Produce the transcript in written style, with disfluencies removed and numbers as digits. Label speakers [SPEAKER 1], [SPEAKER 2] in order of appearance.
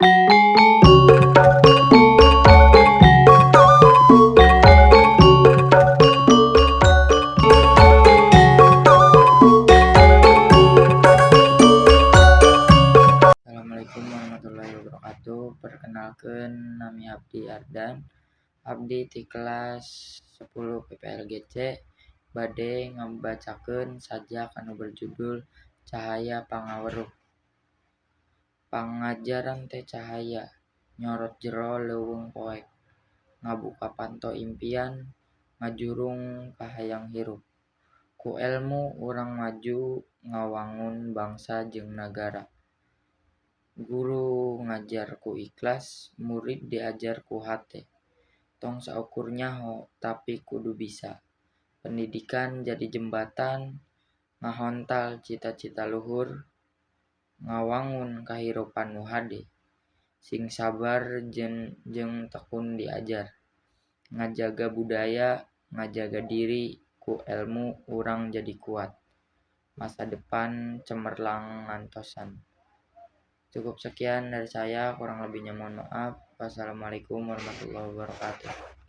[SPEAKER 1] Assalamualaikum warahmatullahi wabarakatuh. Perkenalkan, nami abdi Ardan. Abdi ti kelas 10 PPLGC bade ngabacakeun sajak anu berjudul Cahaya Pangaweruh. Pangajaran teh cahaya nyorot jero leuweung poek, ngabuka panto impian, ngajurung ka hayang hirup. Ku elmu urang maju ngawangun bangsa jeung nagara. Guru ngajar ku ikhlas, murid diajar ku hate. Tong saukur nyaho tapi kudu bisa. Pendidikan jadi jembatan ngahontal cita-cita luhur, ngawangun kahirupan nu hade. Sing sabar jeung tekun diajar, ngajaga budaya, ngajaga diri, ku elmu urang jadi kuat. Masa depan cemerlang ngantosan. Cukup sekian dari saya, kurang lebihnya mohon maaf. Wassalamualaikum warahmatullahi wabarakatuh.